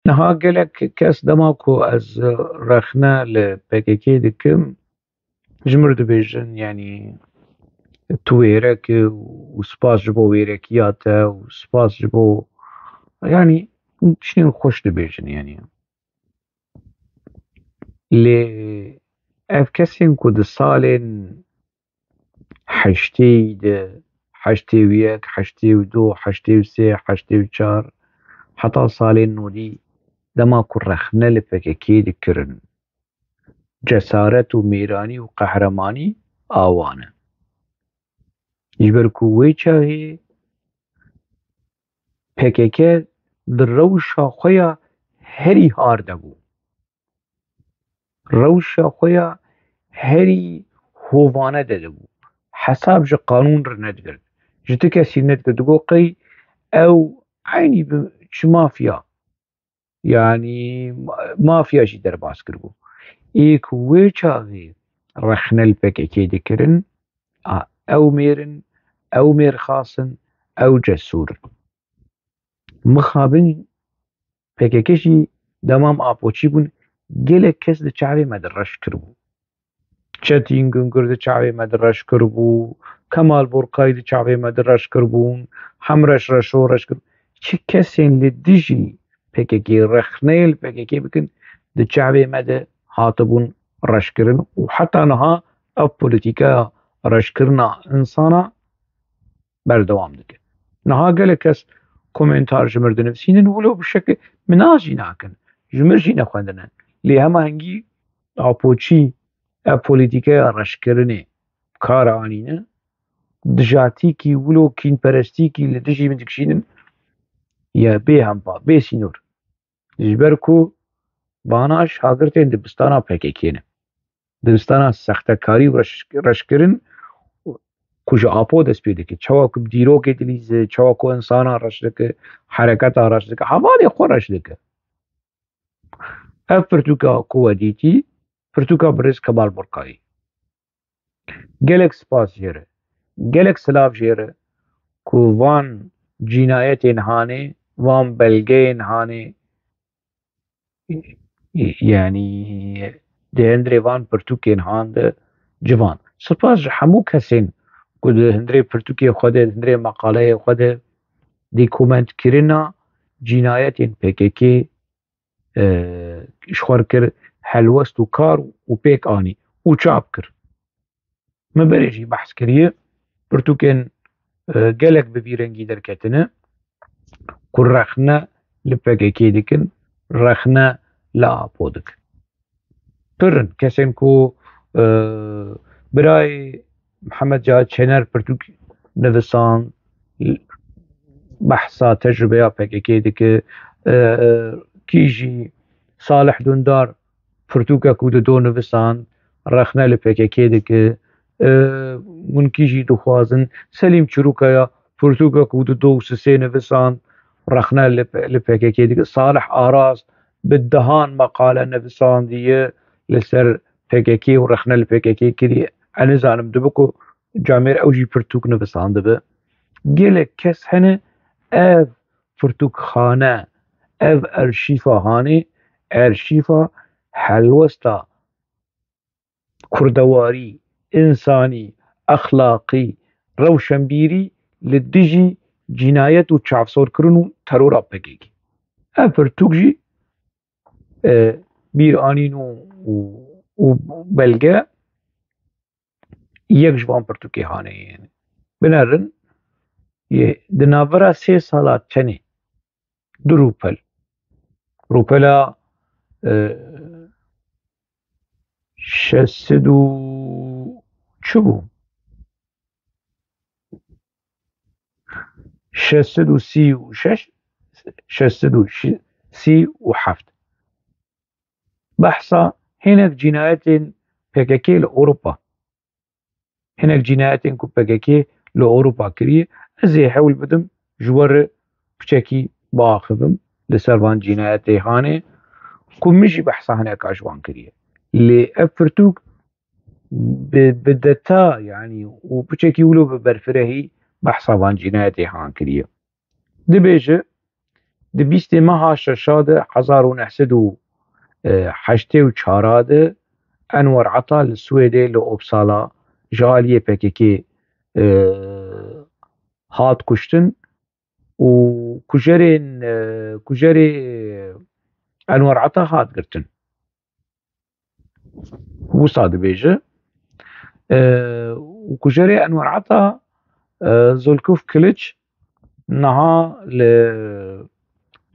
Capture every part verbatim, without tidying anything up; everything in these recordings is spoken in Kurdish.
Niha gelek kes dema ku ez rexne li P K K dikim, ji mir dibêjin, yanî tu wêrek û spas ji bo wêrekiya te û spas ji bo, yanî tiştên xweş dibêjin, yanî. Lê ev kesên ku di salên heştê de, heştê û yek, heştê û du, heştê û sê, heştê û çar, heta salên nodî, dema ku rexne li P K K dikirin, cesaret û mêranî û qehremanî a wan e. Ji ber ku wê çaxê P K K di rewşa xwe ya herî har de bû. Rewşa xwe ya herî hovane de dibû. Hesab ji qanûn re nedigirt. Ji ti kesî nedigirt. Digot qey ew eynî bi çi mafya, yanî ma-, mafya jî derbas kiribû. Ê ku wê çaxê rexne li P K K dikirin, a, ew mêr in, ew mêrxas in, ew cesûr in. Mixabin P K K jî dema em Apoçî bûn, gelek kes di çavê me de reş kiribû. Çetîn Gungur di çavê me de reş kiribû, Kemal Borkay di çavê me de reş kiribûn, Hemreş Reşo reş kir. Çi kesên li dijî P K K, rexneyê li P K K bikin, di çavê me de hatibûn reşkirin û heta niha ev polîtîkaya reşkirina insana berdewam dike. Niha gelek kes komentar ji mir dinivîsînin, wilo bi şekil min a jî nakin, ji mir jî nexwendine. Lê hema hingî Apoçî ev polîtîkeya reşkirinê bi kar anîne, dijatîkî wilo kînperestîkî li dijî min dikişînin, ye bê hempa, bê sînor. Ji ber ku vana şagirtên dibistana P K K ne. Dibistana sextekarî û reş-, reşkirin ku ji Apo dest pê dike. Çawa ku bi dîrokê dilîze, çawa ku insana reş dike, hereketa reş dike, hevalê xwe reş dike. Ev pirtûka ku we dîtî, pirtûka birêz Kemal Burkayî. Gelek spas jê re. Gelek silav jê re ku van cînayetên hanê, van belgeyên hanê, yanî di hundirê van pirtûkên han de civan. Spas ji hemû kesên ku di hundirê pirtûkê xwe de, di hundirê meqaleyê xwe de dîkomentkirina cînayetên P K K, e, ji xwe kir helwest û kar û pêk anî û çap kir. Min berê jî behs kiriye, pirtûkên, e, gelek bi vî rengî derketine ku rexne li P K K dikin, rexne li Apo dikin. Pir in kesên ku, e, birayê Mihemed Cihad Çener pirtûk nivisand, behsa tecrûbeya P K K dike, e, e, kî jî Salih Dundar pirtûkek û dido nivisand, rexne li P K K dike. E, hûn kî jî dixwazin, Selîm Çirûkaya pirtûkek û dido û sisê nivisand, rexne li, li P K K dike. Salih Aras bi dehan meqale nivisandiye li ser P K K û rexne li P K K kiriye. Ez nizanim dibe ku camêr ew jî pirtûk nivisandibe. Gelek kes hene ev pirtûkxane, ev erşîfa hanê, erşîfa helwesta kurdewarî, însanî, exlaqî, rewşenbîrî li dijî cînayet û çavsorkirin û terora P K K. Ev pirtûk jî, e, bîranîn û, û, û belge yek ji van pirtûkê hanê ye. Binerin, yê di navbera sê sala tenê du rûpel. Rûpela, e, şeş sed û çi bû? Şeş sed û sî û şeş, şeş sed û sî û heft. Behsa hinek cînayetên P K K li Ewropa. Hinek cînayetên ku P K K li Ewropa kiriye, ez ê hewl bidim ji we re piçekî biaxivim li ser van cînayetê hanê ku min jî behsa hineka ji wan kiriye. Lê ev pirtûk bi, bi deta, yanî û piçekî wilo bi berfirehî behsa van cînayetê han kiriye. Dibêje, Di bîstê meha şeşa de hezar û neh sed û heştê û çar de Enwer Ata li Swêdê li Uppsala ji aliyê P K K, e, hat kuştin û kujerên, e, kujerê Enwer Ata hat girtin. Wisa dibêje. E, û kujerê Enwer Ata, e, Zulkuf Kiliç niha li,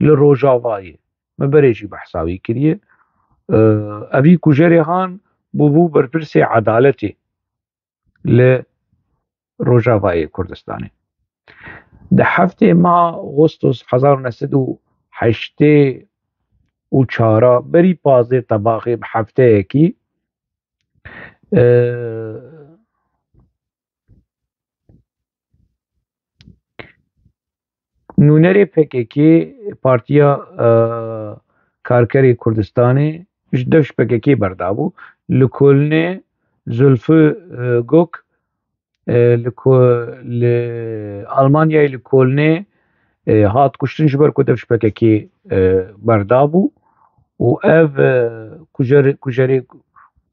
li Rojavayê. Me berê jî behsa wî kiriye. E, evî kujerê han bûbû berpirsê edaletê li Rojavayê Kurdistanê. Di heftê meha Ağustos hezar û neh sed û heştê û çar, berî pazdeh tebaxê bi hefteyekî, e, nûnerê P K K, Partiya, e, Karkerê Kurdistanê, ji dev ji P K K berdabû. Li Kolnê Zulfü, e, Gök, e, li Ko-, li Almanyayê li Kolnê, e, hat kuştin ji ber ku dev ji P K K, e, berdabû û ev, e, kujer-, kujerê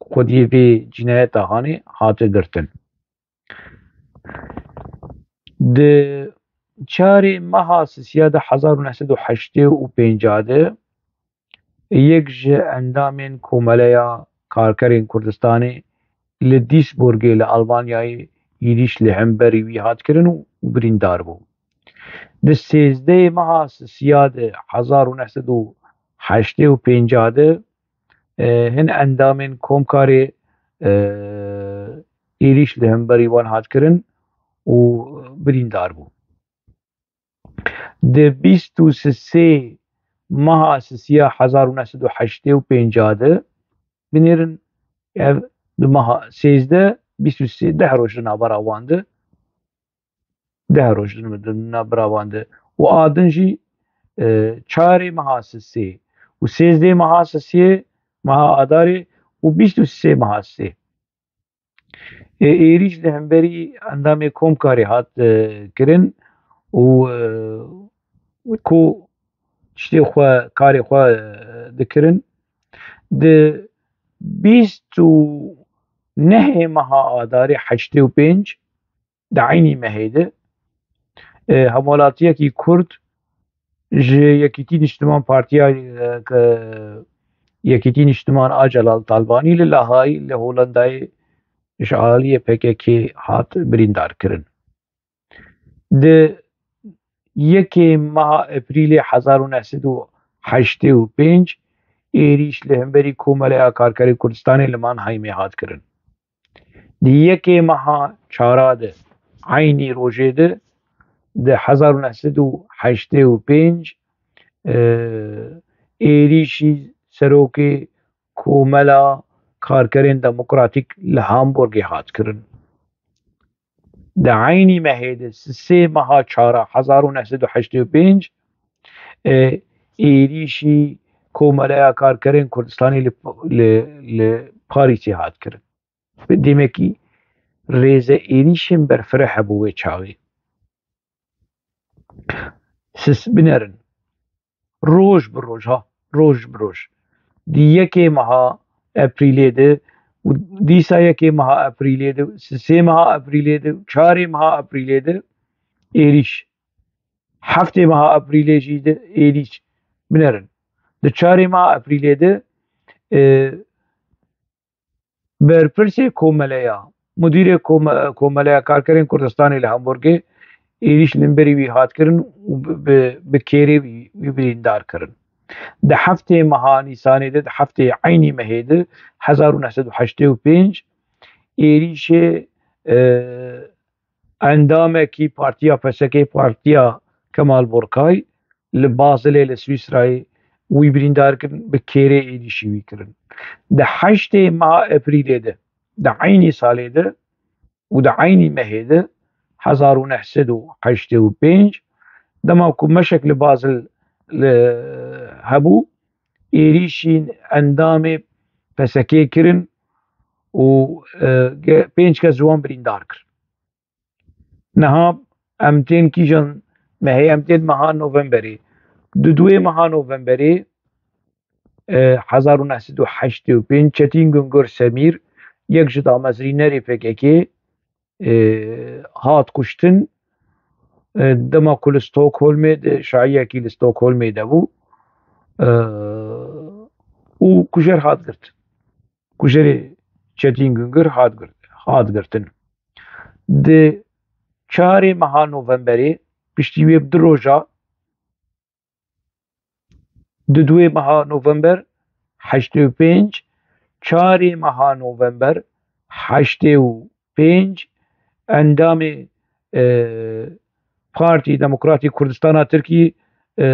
xwediyê vê cinayeta hanê hate girtin. Di çarê meha sisiya de hezar û neh sed û heştê û pênc de yek ji endamên Komeleya Karkerên Kurdistanê li Duisburgê li Almanyayê êrîş li hemberî wî hat kirin û birîndar bû. Di sêzdehê meha sisiya de hezar û neh sed û heştê û pênc de, e, hin endamên Komkarê, e, êrîş li hemberî wan hat kirin û birîndar bû. Di bîst û sê meha sisiya hezar û neh sed û heştê û pênc de, binêrin, ev di meha sêzdeh, bîst û sê, deh roj di navbera wan de, deh roj di navbera wan de û a din jî, e, çarê meha sisê û sêzdehê meha sisê, meha Adarê û bîst û sê meha sê. E, êrîş li hemberî endamê Komkarê hat, e, kirin û, e, ku tiştê xwe, karê xwe, e, dikirin. Di bîst û nehê meha Adarê heştê û pênc, di eynî mehê de, e, hemwelatiyekî Kurd ji Yekîtî Niştiman Partiya, e, ke-, Yekîtî Niştiman a Celal Talbanî li Lahayî li Hollandayê ji aliyê P K K hat birîndar kirin. Di yekê meha Eprîlê hezar û neh sed û heştê û pênc êrîş li hemberî Komeleya Karkerê Kurdistanê li Mannheimê hat kirin. Di yekê meha çara de, eynî rojê de, di hezar û neh sed û heştê û pênc, e, êrîşî serokê Komela Karkerên Demokratîk li Hamburgê hat kirin. Di eynî mehê de, sisê meha çara hezar û neh sed û heştê û pênc, e, êrîşî Komeleya Karkerên Kurdistanê li, li, li Parîsê hat kirin. Demekî rêze êrîşên berfireh hebû wê çaxê. Siz binerin. Roj bi roj, ha, roj bi roj. Di yekê meha Eprîlê de û dîsa yekê meha Eprîlê de, sisê meha Eprîlê de, çarê meha Eprîlê de êrîş. Heftê meha Eprîlê jî de êrîş. Binerin. Di çarê meha Eprîlê de, e, Berpirsê komeleya, mudîrê kome-, Komeleya Karkerên Kurdistanê li Hamburgê êrîş li hemberî wî hat kirin û bi, bi, bi kêrê wî, wî birîndar kirin. Di heftê meha Nîsanê de, di heftê eynî mehê de, hezar û neh sed û heştê û pênc, êrîşê, e, endamekî partiya P S K, Partiya Kemal Borkay, li Bazelê li Swîsrayê wî birîndar kirin, bi kêrê êrîşî wî kirin. Di heştê meha Eprîlê de, di eynî salê de û di eynî mehê de, hezar û neh sed û heştê û pênc, dema ku meşek li Bazel li hebû, êrîşî endamê P S K kirin û, e, ge-, pênc kes ji wan birîndar kirin. Niha em tên kîjan mehê? Em tên meha Novemberê. Di duê meha Novemberê, e, hezar û neh sed û heştê û pênc, Çetîn Güngör Semîr, yek ji damezrînerê P K K, e, hat kuştin. E, dema ku li Stockholmê, di şahiyekî li Stockholmê de bû, e, û kujer hat girt. Kujerê Çetîn Güngör hat girt, hat girtin. Di çarê meha Novemberê, piştî wê bi du roja, di duê meha November heştê û pênc, çarê meha November heştê û pênc, endamê, e, Partî Demokratî Kurdistana Tirkî, e,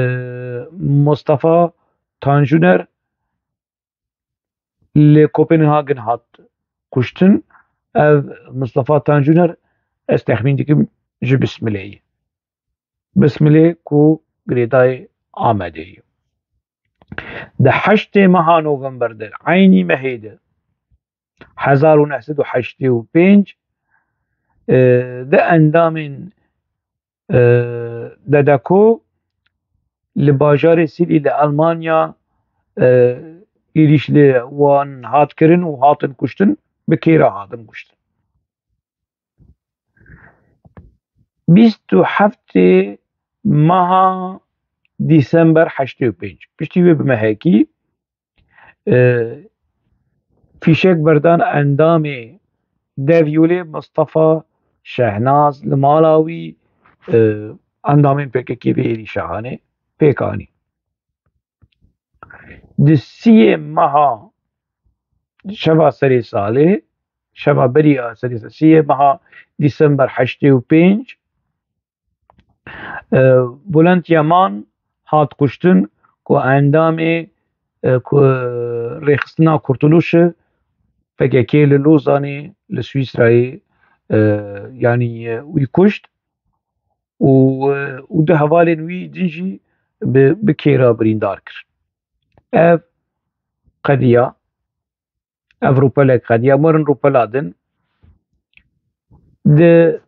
Mustafa Tanjuner li Kopenhagen hat kuştin. Ev Mustafa Tanjuner, ez texmîn dikim, ji Bismilê ye. Bismilê ku girêdayê Amedê ye. Di heştê meha November de, eynî mehê de, hezar û neh sed û heştê û pênc, e, di endamên, e, DEDEKO li bajarê Silî li Almanya, e, êrîş li wan hat kirin û hatin kuştin, bi kêra hatin kuştin. Bîst û heftê meha Dîsember heştê û pênc, piştî wê bi mehekî, e, fîşek berdan endamê DEVYOLê Mistefa Şehnaz li mala wî, e, endamên P K K vê êrîşa hanê pêk anî. Di siyê meha, şeva serê salê, şeva beriya serê salê, siyê meha Dîsember heştê û pênc, e, Bulent Yaman hat kuştin ku endamê, e, ku, e, rêxistina Kurtuluş e, P K K li Lozanê, li Swîsrayê, e, yanî, e, wî kuşt û, e, û du hevalên wî din jî bi, bi kêra birîndar kir. Ev qediya, ev rûpelek qediya, werin rûpela din. Di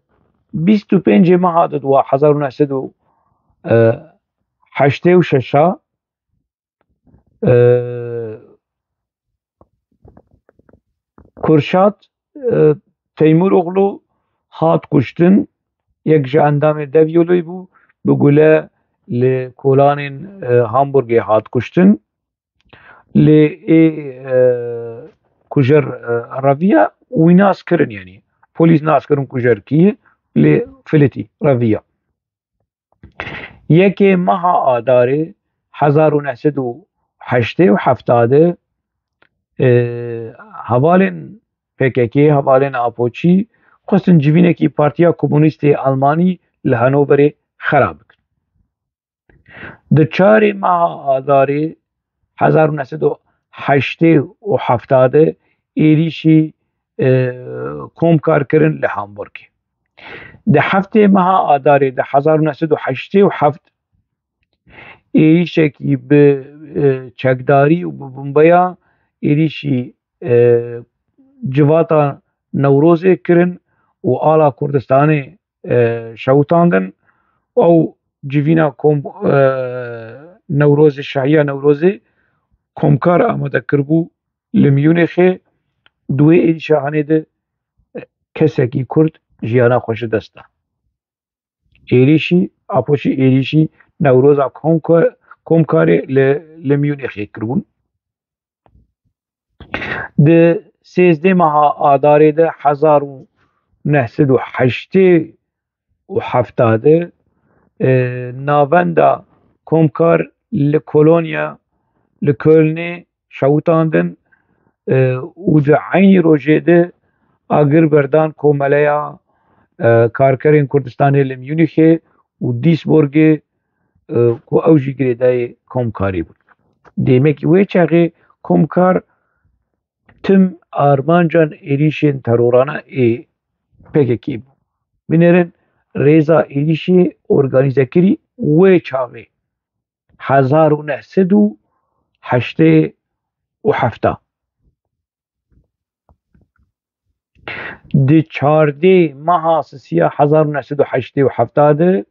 bîst û pêncê meha di dua hezar û neh sed û heştê û şeş a, e, Kurşat, e, Teymuroglu hat kuştin, yek ji endamê DEVYOLê bû, bi gule li kolanên, e, Hamburgê hat kuştin. Lê ê, e, kujer, e, reviya, wî nas kirin, yanî polîs nas kirin kujer kî ye, lê filitî, reviya. Yekê meha Adarê hezar û neh sed û heştê û hefta de, e, hevalên P K K, hevalên Apoçî xwestin civînekî Partiya Komunîstê Almanî li Hanoverê xera bikin. Di çarê meha Adarê hezar û neh sed û heştê û hefta de êrîşî, e, komkar kirin li Hamburgê. Di heftê meha Adarê de hezar û neh sed û heştê û heft êrîşekî bi, e, çekdarî û bi bombeya êrîşî, e, civata Newrozê kirin û ala Kurdistanê, e, şewitandin. Ew civîna kom-, e, Newrozê, şahiya Newrozê komkar amade kiribû li Miyûnixê. Di wê êrîşa hanê de, e, kesekî Kurd jiyana xwe ji dest da. Êrîşî, Apoçî êrîşî Newroza komka-, komkarê li, li Miyûnixê kiribûn. Di sêzdeh meha Adarê de hezar û neh sed û heştê û hefta de, e, navenda komkar li Kolonya, li Kölnê şewitandin, e, û di eynî rojê de agir berdan komeleya, e, karkerên Kurdistanê li Miyûnîxê û Duisburgê, e, ku ew jî girêdayê komkarî bûn. Demekî wê çaxê komkar tim armancan êrîşên terorana ê P K K bû. Binêrin rêza êrîşê organîzekirî wê çaxê hezar û neh sed û heştê û heft. Di çardê meha sisiya hezar û neh sed û heştê û heft de,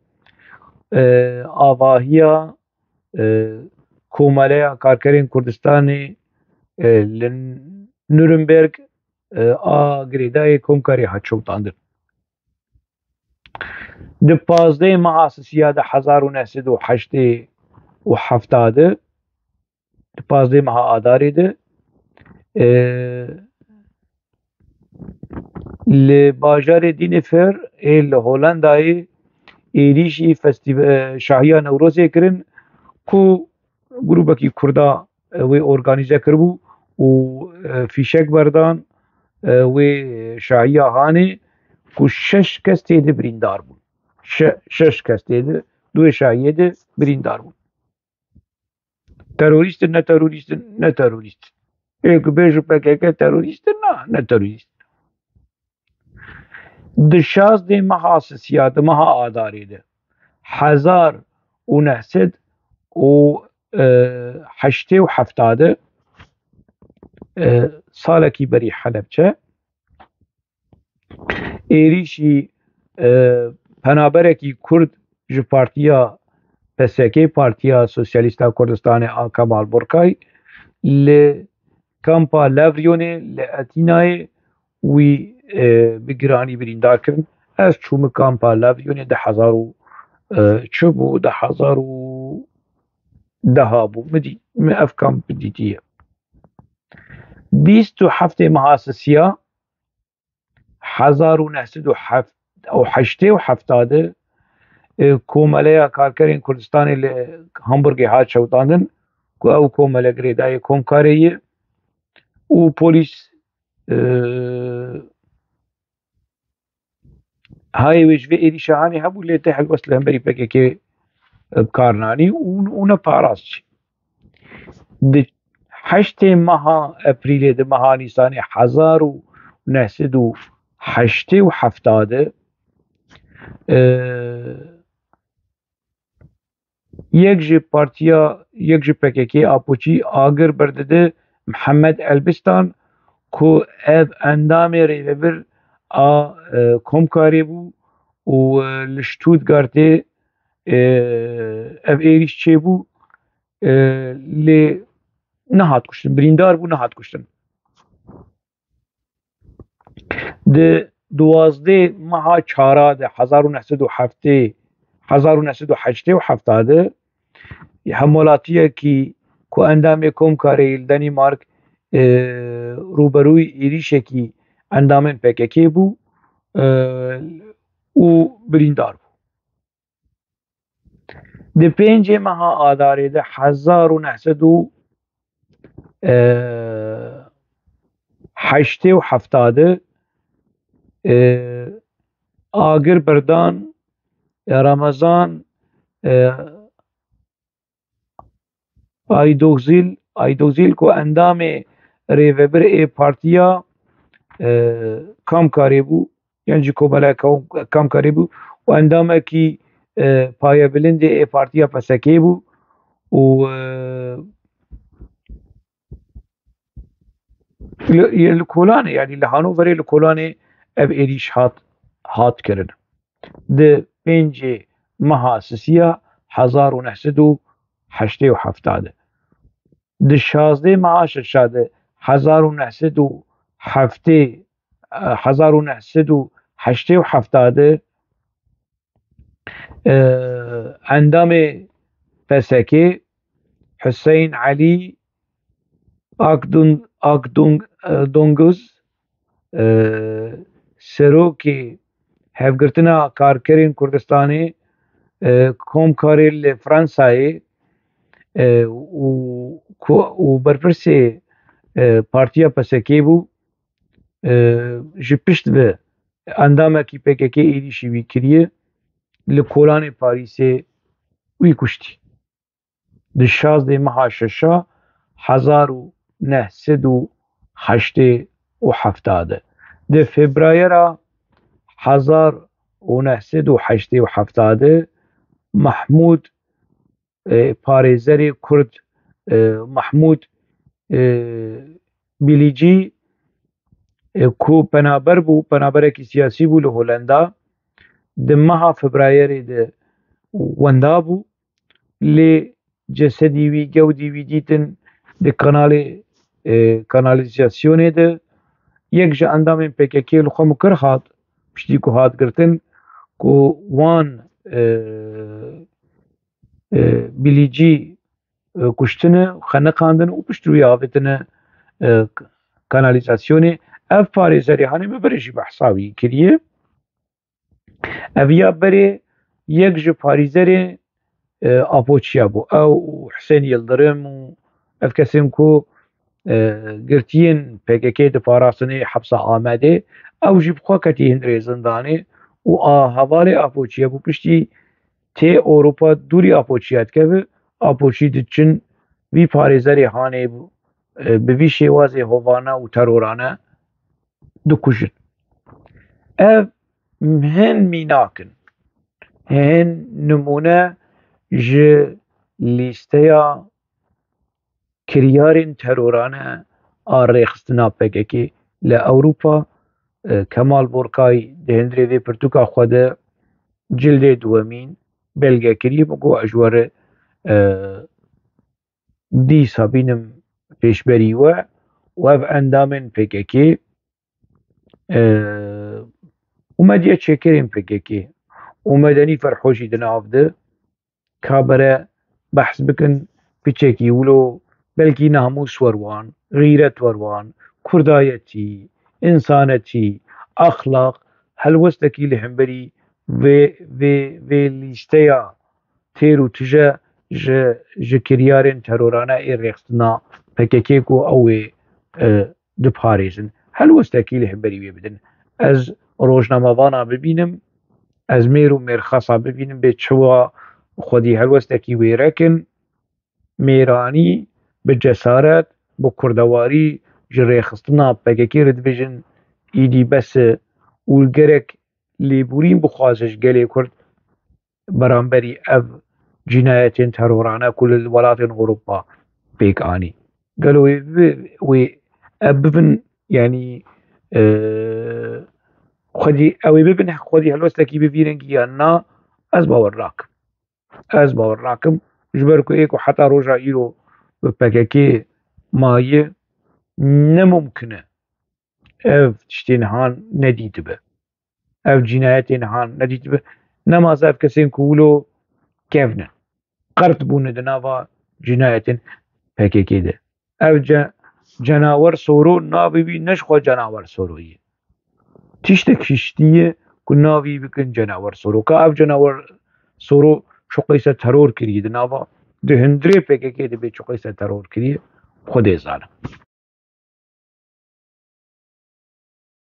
e, avahiya e, Komeleya Karkerên Kurdistanê, e, li Nuremberg, e, a girêdayê komkarê hat çewtandin. Di pazdehê meha sisiya de hezar û neh sed û heştê û hefta de, di pazdehê meha Adarê de, e, li bajarê Dînefir ê li Holandayê êrîşî festîv-, e, şahiya Newrozê kirin ku grûbekî Kurda, e, wê organîze kiribû û, e, fîşek berdan, e, wê şahiya hanê ku şeş kes tê de birîndar bûn. Şe-, şeş kes tê de, di wê şahiyê de birîndar bûn. Terorîst in, ne terorîst in, ne terorîst. Ê ku bêjin P K K terorîst in, na, ne terorîst in. Di şazdê meha sisiya, di meha Adarê de, hezar û neh sed û, e, heştê û hefta de, e, salekî berî Helebçe, êrîşî, e, penaberekî Kurd ji partiya P S K, Partiya Sosyalîst a Kurdistanê a Kemal Burkay, li kampa Levriyonê li Etînayê wî, e, bi giranî birîndar kirin. Ez çûme kampa Levriyonê du hezar û, e, çi bû, du hezar û deha bû. Min dî-, min ev kamp dîtiye. Bîst û heftê meha sisiya, hezar û neh sed û heft û heştê û hefta de, e, Komeleya Karkerên Kurdistanê li Hamburgê hat çewtandin, ku ew komele girêdayê komkarê ye û polîs, e, hayê wê ji vê êrîşa hanê hebû, lê tê helwest li hemberî P K K bi kar nanî û, û ne parast jî. Di heştê meha Eprîlê, di meha Nîsanê hezar û neh sed û heştê û hefta de, e, yek ji partiya, yek ji P K K Apoçî agir berdide Mihemed Elbistan, ku ev endamê rêvebir a, e, komkarê bû û, e, li Stuttgartê, e, ev êrîş çêbû, e, lê nehat kuştin, birîndar bû, nehat kuştin. Di duwazdeh meha çara de, hezar û neh sed û heftê, hezar û neh sed û heştê û hefta de, hemwelatiyekî ku endamê komkarê li Denîmark, e, rûberûyî êrîşekî endamên P K K bû, e, û birîndar bû. Di pêncê meha Adarê de hezar û neh sed û, e, heştê û hefta de, e, agir berdan, e, Ramazan, e, Aydogzil, Aydogzil ku endamê rêvebir ê partiya, e, Kamkarê bû, yan jî Komela Kam-, Kamkarê bû û endamekî, e, payebilindê ê partiya P S K bû û, e, li, li Kolanê, yanî li Hanoverê li Kolanê ev êrîş hat, hat kirin. Di pêncê meha sisiya hezar û neh sed û heştê û hefta de. Di şazdê meha şeşa de hezar û neh sed û heftê, hezar û neh sed û heştê û hefta de, e, endamê P S K, Hüseyin Elî Akdun-, Akdung-, e, Dunguz, e, serokê Hevgirtina Karkerên Kurdistanê, e, komkarê li Fransayê, e, û ku, û berpirsê, e, Partiya P S K bû, e, ji pişt ve endamekî P K K êrîşî wî kiriye, li kolanê Parîsê wî kuştî. Di şazdê meha şeşa hezar û neh sed û heştê û hefta de. Di febrayera hezar û neh sed û heştê û hefta de Mahmûd, e, parêzerê Kurd, e, Mahmûd, e, Bilîcî, e, ku penaber bû, penaberekî siyasî bû li Holenda, di meha febrayerê de wenda bû. Lê cesedî wî, gewdî wî dîtin di kanalê, e, kanalîzasyonê de. Yek ji endamên P K K li xwe mukir hat, piştî ku hat girtin, ku wan, e, e, bilîcî, e, kuştine, xeniqandin û pişt rûyê avêtine, e, kanalîzasyonê. Ev parêzerê hanê min berê jî behsa wî kiriye. Ev ya berê yek ji parêzerê, e, Apoçiya bû. Ew û Hisên Yildirim û ev kesên ku, e, girtiyên P K K diparastinê hepsa Amedê, ew jî bi xwe ketî hundirê zindanê û a hevalê Apoçiya bû. Piştî tê Ewropa dûrî Apoçiya dikeve, Apoçî diçin vî parêzerê hanê, e, bi vî şêwazê hovane û terorane dikujin. Ev hin mînak in, hin nimûne ji lîsteya kiryarên terorane a rêxistina P K K li Ewropa. E, Kemal Borkay di hundirê vê pirtûka xwe de cildê duwemîn belge kiriye, min got ez ji we re, e, dîsa bînim pêşberî we û ev endamên P K K, e, û medya çêkerên P K K û medenî ferho jî di nav de, ka bere behs bikin, piçekî wilo belkî namûs wer wan, xîret wer wan, kurdayetî, însanetî, exlaq, helwestekî li hemberî vê, vê, vê lîsteya têr û tije ji, ji kiryarên terorane ê rêxistina P K K ku ew ê, e, diparêzin, helwestekî li hemberî wê bidin. Ez rojnamevana bibînim, ez mêr û mêrxasa bibînim, bê çawa xwedî helwestekî wêrek in, mêranî, bi cesaret, bi kurdewarî ji rêxistina P K K re dibêjin, îdî bes e û gerek lêborîn bixwaze ji gelê Kurd beramberî ev cînayetên terorane ku li welatên Ewropa pêk anî. Gelo wê bi-, wê ev bibin, yanî, e, xwedî, ew ê bibin, xwedî helwestekî bi vî rengî yan na, ez bawer nakim. Ez bawer nakim, ji ber ku ê ku heta roja îro bi P K K maye, ne mumkin e ev tiştên han nedîtibe. Ev cînayetên han nedîtibe. Nemaze ev kesên ku wilo kevn in, qert bûne di nava cînayetên P K K de. Ev ce-, cenawer Soro navê wî ne ji xwe cenawer Soro ye. Tiştek hiştiye ku navî bikin cenawer Soro. Ka ev cenawer Soro çiqî ser teror kiriye di nava, di hundirê P K K de bê çiqî ser teror kiriye, Xwedê zane.